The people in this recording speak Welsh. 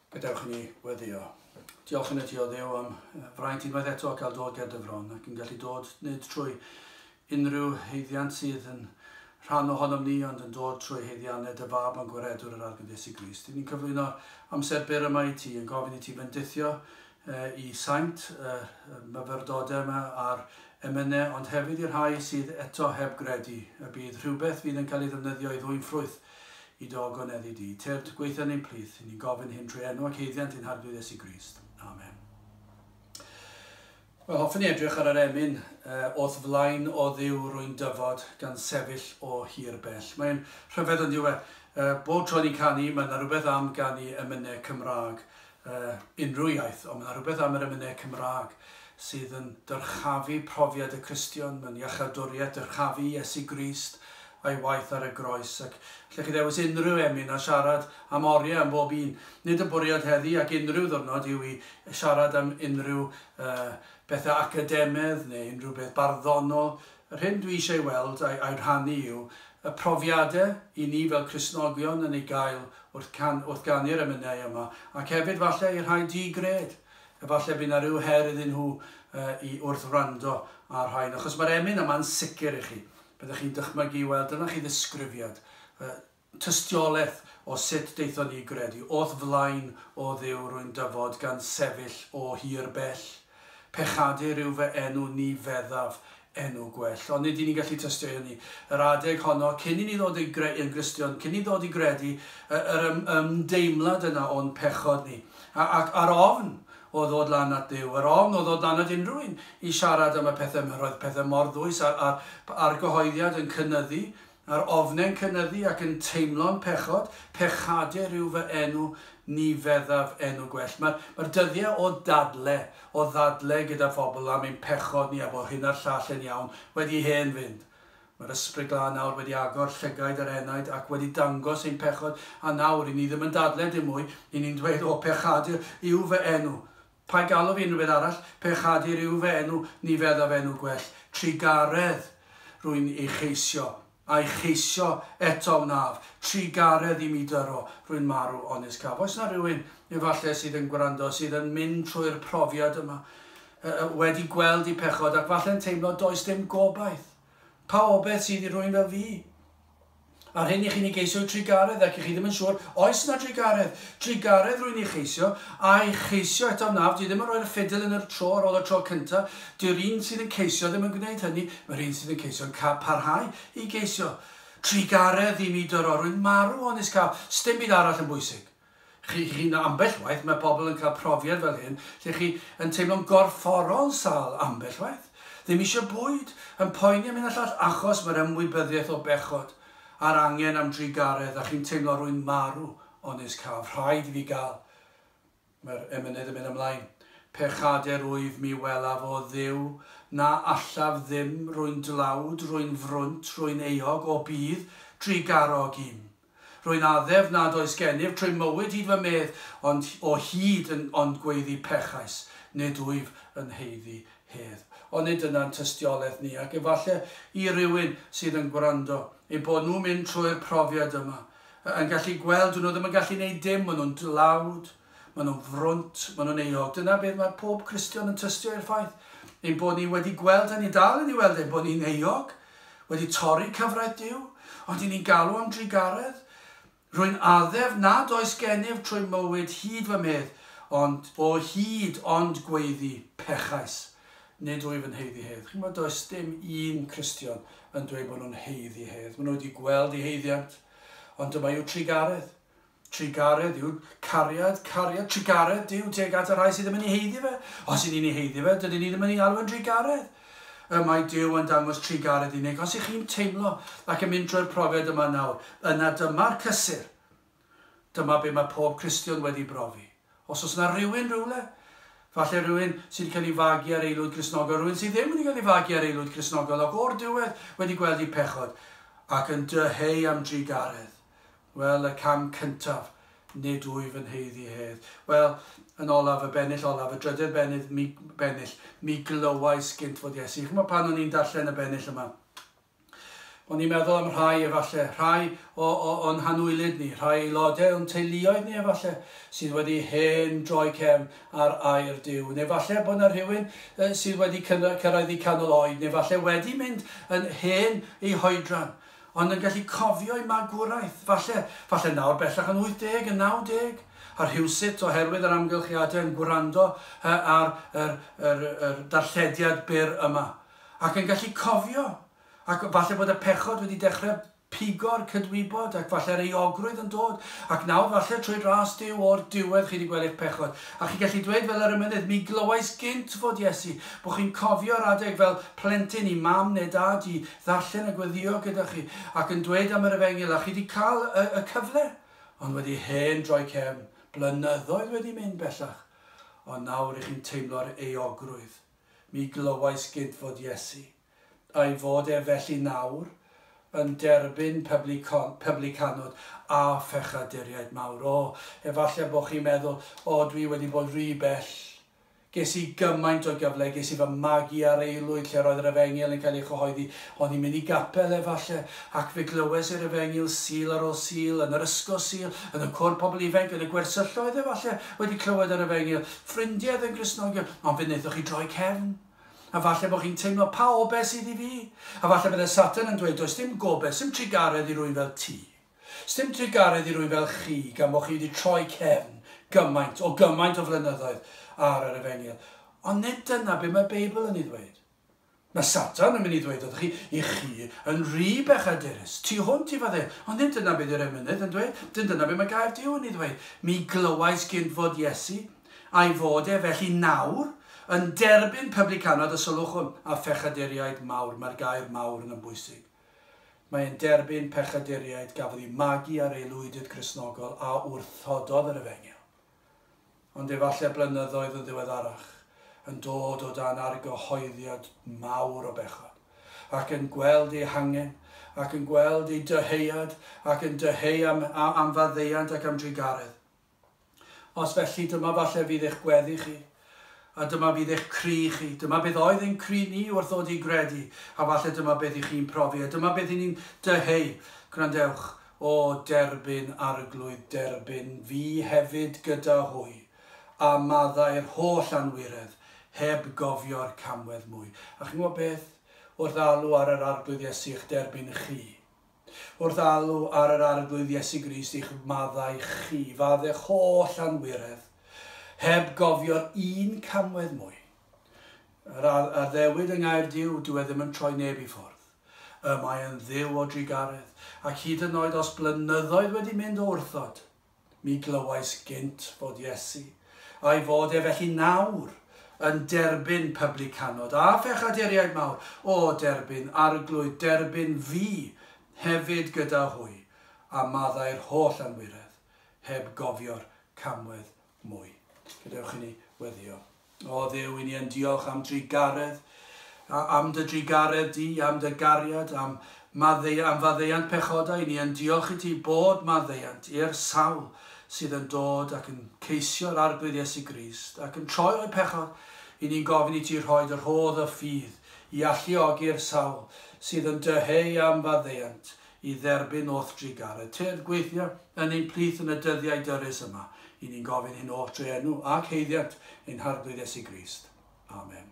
Gadewch i ni weddio. Diolch yn y ti o Dduw am fraint unwaith eto cael dod ger dy fron ac yn gallu dod nid trwy unrhyw haeddiant sydd yn rhan ohonom ni ond yn dod trwy haeddiannau dy fab a'n gwaredwr yr Arglwydd Iesu Grist. Ni'n cyflwyno'r amser byr yma i ti yn gofyn i ti fendithio i saint y myfyrdodau yma a'r emynau ond hefyd i'r rhai sydd eto heb gredu y bydd rhywbeth fydd yn cael ei ddefnyddio i ddwyn ffrwyth i dy ogoneddu di. Tyrd, gweithio yn ein plith, i ni'n gofyn hyn trwy enw ac haeddiant ein Harglwydd Iesu Grist. Amen. Wel, hoffwn i edrych ar yr emyn uh, O'th flaen o Dduw rwy'n dyfod gan sefyll o hir bell. Mae'n rhyfedd yn diwe. Uh, bob tro ni'n canu, mae yna rhywbeth am ganu emynau Cymraeg uh, unrhyw iaith, ond mae yna rhywbeth am yr emynau Cymraeg sydd yn dyrchafu profiad y Cristion mewn iachawdwriaeth, dyrchafu Iesu Grist a'i waith ar y groes. Ac allech chi ddewis unrhyw emyn a siarad am oriau am bob un. Nid y bwriad heddi ac unrhyw ddwrnod yw i siarad am unrhyw uh, bethau academedd neu unrhyw beth barddonol. Yr hyn dwi eisiau weld a'i, a'i rhannu yw y profiadau i ni fel Cristnogion yn ei gael wrth, can, wrth ganu'r emynau yma, ac hefyd falle i'r rhai di-gred. Efallai bydd 'na ryw her iddyn nhw i wrth wrando ar rhain, achos mae'r emyn yma'n sicr i chi. Byddech chi'n dychmygu, wel, dyna chi ddisgrifiad, tystiolaeth o sut daethon ni i gredu. O'th flaen, o Dduw, rwy'n dyfod gan sefyll o hir bell. Pechadur yw fy enw, ni feddaf enw gwell. Ond nid y'n ni'n gallu tystio i hynny. Yr adeg honno, cyn i ni ddod i gre yn Gristion, cyn i ni ddod i gredu, yr ym ymdeimlad yna o'n pechod ni, a, ac a'r ofn o ddod lan at Dduw, yr ofn o ddod lan at unrhyw un i siarad am y pethau yma, roedd pethau mor ddwys a'r, a'r argyhoeddiad yn cynyddu, A'r ofne'n cynyddu ac yn teimlo'n pechod, pechadur yw fy enw, ni feddaf enw gwell. Mae'r mae dyddiau o dadle, o ddadle gyda phobl am ein pechod ni a bod hyn a'r llall yn iawn, wedi hen fynd. Mae'r Ysbryd Glân nawr wedi agor llygaid yr enaid ac wedi dangos ein pechod, a nawr, i ni ddim yn dadle dim mwy, i ni'n dweud, o, pechadur yw fy enw. Paid galw fi unrhyw beth arall, pechadur yw fy enw, ni feddaf enw gwell. Trugaredd rwy'n ei cheisio, a'i cheisio eto wnaf. Trugaredd i mi dyro, rwy'n marw onis caf. Oes 'na rywun, efallai, sydd yn gwrando, sydd yn mynd trwy'r profiad yma, wedi gweld eu pechod ac falle'n teimlo does dim gobaith? Pa obaith sydd i rywun fel fi? A'r hyn i chi'n ei geisio yw trugaredd, ac i chi ddim yn siŵr, oes 'na drugaredd? Trugaredd rwy'n ei cheisio, a'i cheisio eto wnaf, dwi ddim yn rhoi'r ffidil yn yr tro ar ôl y tro cynta, dyw'r un sydd yn ceisio ddim yn gwneud hynny, mae'r un sydd yn ceisio yn ca parhau i geisio. Trugaredd i mi dyro, rwy'n marw onis caf, sdim byd arall yn bwysig. Chi, chi'n ambell waith, mae pobl yn cael profiad fel hyn, lle chi yn teimlo'n gorfforol sâl ambell waith. Ddim eisiau bwyd, yn poeni am hyn a llall, achos mae'r ymwybyddiaeth o bechod a'r angen am drugaredd, a chi'n teimlo rwy'n marw onis caf, rhaid i fi gael. Mae'r emynydd yn mynd ymlaen. Pechadur wyf mi welaf o Dduw, na allaf ddim, rwy'n dlawd, rwy'n frwnt, rwy'n euog, o bydd, drugarog i'm. Rwy'n addef nad oes gennyf trwy mywyd hyd fy medd, ond o hyd yn ond gweiddi pechais, nid wyf yn haeddu hedd. Ond nid dyna'n tystiolaeth ni, ac efalle i rywun sydd yn gwrando, eu bod nhw'n mynd trwy'r profiad yma, yn gallu gweld, dyn nhw ddim yn gallu neud dim, maen nhw'n dlawd, maen nhw'n frwnt, maen nhw'n euog. Dyna beth mae pob Cristion yn tystio i'r ffaith, ein bod ni wedi gweld hynny, dal yn ei weld ein bod ni'n euog, wedi torri cyfraith Duw, ond i ni'n galw am drugaredd. Rwy'n addef nad oes gennyf trwy mywyd hyd fy medd, ond o hyd ond gweiddi, pechais. Nid wyf yn haeddu hedd. Chi'n gwybod, does dim un Cristion yn dweud bod nhw'n haeddu hedd. Maen nhw wedi gweld eu haeddiant, ond dyma yw trugaredd. Trugaredd yw cariad, cariad, trugaredd Duw tuag at y rhai sydd ddim yn ei haeddu fe. Os y'n ni'n ei haeddu fe, dydyn ni ddim yn ei alw yn drugaredd. Y mae Duw yn dangos trugaredd i ni. Os ych chi'n teimlo ac yn mynd trwy'r profiad yma nawr, yna dyma'r cysur. Dyma be mae pob Cristion wedi brofi. Os oes yna rhywun rhywle, falle rhywun sydd wedi cael ei fagu ar aelwyd Gristnogol, rhywun sydd ddim wedi cael ei fagu ar aelwyd Gristnogol ac o'r diwedd wedi gweld eu pechod ac yn dyheu am drugaredd. Wel, y cam cyntaf, nid wyf yn haeddu hedd. Wel, yn olaf, y bennill olaf, y drydedd bennill, mi, bennill, mi glywais gynt fod Iesu. Chimod pan o'n i'n darllen y bennill yma, O'n i'n meddwl am rhai efallai, rhai o'n hanwylyd ni, rhai aelodau o'n teuluoedd ni efallai, sydd wedi hen droi cefn ar air Duw. Neu falle bod yna rhywun sydd wedi cyrraedd eu canol oed, neu falle wedi mynd yn hen eu hoedran, ond yn gallu cofio eu magwraeth. Falle nawr bellach yn 80, yn 90, a rhywsut oherwydd yr amgylchiadau yn gwrando ar yr darllediad byr yma, ac yn gallu cofio. Ac falle bod y pechod wedi dechrau pigo'r cydwybod, ac falle'r euogrwydd yn dod. Ac nawr falle trwy ras Duw o'r diwedd chi wedi gweld eich pechod. A chi gallu dweud fel yr emynydd, mi glywais gynt fod Iesu, bod chi'n cofio'r adeg fel plentyn i mam neu dad i ddarllen a gweddio gyda chi, ac yn dweud am yr efengyl, a chi wedi cael y cyfle, ond wedi hen droi cefn, blynyddoedd wedi mynd bellach. Ond nawr i chi'n teimlo'r euogrwydd. Mi glywais gynt fod Iesu, a'i fod e felly nawr yn derbyn publicanod a phechaduriaid mawr. O, efallai bod chi'n meddwl, o, dwi wedi bod rhy bell. Ges i gymaint o gyfle, ges i fy magu ar aelwyd lle roedd yr efengyl yn cael ei chyhoeddi. O'n i'n mynd i gapel efallai, ac fe glywes i'r efengyl Sul ar ôl Sul, yn yr ysgol Sul, yn y côr pobl ifanc, yn y gwersylloedd efallai, wedi clywed yr efengyl. Ffrindiau yn Gristnogion, ond fe wnaethoch chi droi cefn. A falle bod chi'n teimlo, pa obaith sydd i fi? A falle bydde Satan yn dweud, does dim gobaith, dim trugaredd i rywun fel ti. Dim trugaredd i rywun fel chi, gan bod chi wedi troi cefn gymaint o flynyddoedd ar yr efengyl. Ond nid dyna be mae'r Beibl yn ei ddweud. Mae Satan yn mynd i ddweud wrthych chi, i chi yn rhy bechadurus, tu hwnt i faddeuant. Ond nid dyna beth yw'r emynydd yn dweud, nid dyna be mae gair Duw yn ei ddweud. Mi glywais gynt fod Iesu, a'i fod e felly nawr yn derbyn publicanod, y sylwch hwn, a phechaduriaid mawr. Mae'r gair mawr yn bwysig. Mae'n derbyn pechaduriaid gafodd eu magu ar aelwydydd Cristnogol a wrthododd yr efengyl. Ond efallai blynyddoedd yn ddiweddarach, yn dod o dan argyhoeddiad mawr o bechod, ac yn gweld ei hangen, ac yn gweld ei dyheuad, ac yn dyheu am faddeuant ac am drugaredd. Os felly, dyma falle fydd eich gweddi chi, a dyma fydd eich cri chi, dyma beth oedd ein cri ni wrth ddod i gredu, a falle dyma beth i chi'n profi, a dyma beth i ni'n dyheu. Gwrandewch, o derbyn Arglwydd, derbyn fi hefyd gyda hwy, a maddau'r holl anwiredd, heb gofio'r camwedd mwy. A chi'n gwybod beth? Wrth alw ar yr Arglwydd Iesu i'ch derbyn chi, wrth alw ar yr Arglwydd Iesu Grist i'ch maddau chi, faddau'ch holl anwiredd, heb gofio'r un camwedd mwy. Yr addewid yng ngair Duw, dyw e ddim yn troi neb i ffwrdd. Y mae yn Dduw o drugaredd, ac hyd yn oed os blynyddoedd wedi mynd o wrthod, mi glywais gynt fod Iesu, a'i fod e felly nawr yn derbyn publicanod a phechaduriaid mawr. O derbyn, Arglwydd, derbyn fi hefyd gyda hwy, a maddau'r holl anwiredd, heb gofio'r camwedd mwy. Gadewch i ni weddio. O Dduw, i ni yn diolch am drugaredd, am dy drugaredd di, am dy gariad, am faddeuant pechodau. I ni yn diolch i ti bod maddeuant i'r sawl sydd yn dod ac yn ceisio'r Arglwydd Iesu Grist ac yn troi o'i pechod. I ni'n gofyn i ti rhoi dy rhodd y ffydd i alluogi'r sawl sydd yn dyheu am faddeuant i dderbyn o'th drugaredd. Tyrd gweithio yn ein plith yn y dyddiau dyrys yma. I ni'n gofyn hyn oll drwy enw ac haeddiant ein Harglwydd Iesu Grist. Amen.